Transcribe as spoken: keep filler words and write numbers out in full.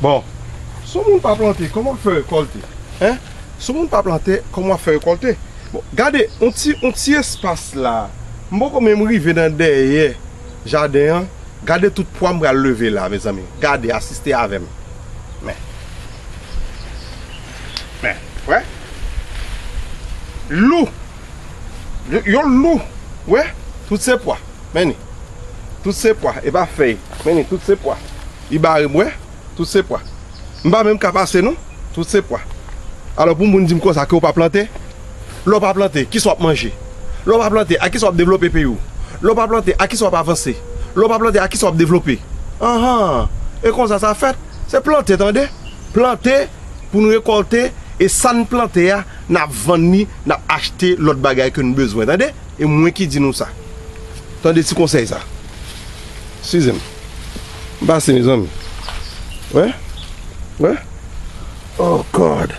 Bon, si yon moun pa plante, kòman w ap fè rekòlte? Hein? Si yon moun pa plante, kòman w ap fè rekòlte? Bon, gade, yon ti, yon ti espas la. M poko menm rive nan dèyè jaden an. Gade tout pwa m pral leve la, mezanmi. Gade, asiste avè m. Men. Men, wè? Lou. Yo, yo lou. Wè? Tout se pwa. Men ni. Tout se pwa. E pa fèy. Men ni, tout se pwa. Li bare m, wè? Tout se pwa. M pa menm ka pase, non. Tout se pwa. Alò, pou moun di m konsa ke w pa plante, lè w pa plante, kisa w ap manje? Lè w pa plante, a kisa w ap devlope peyi w? Lè w pa plante, a kisa w ap avanse? Lè w pa plante, a kisa w ap devlope? Anhan! E konsa sa fèt. Se plante, tande. Plante pou n rekòlte, e sa n plante a, n ap vann li, n ap achte lòt bagay ke n bezwen, tande. E mwen ki di nou sa. Tande ti konsèy sa. Eskize m. M pase, mezanmi. Wè? Wè? Oh God.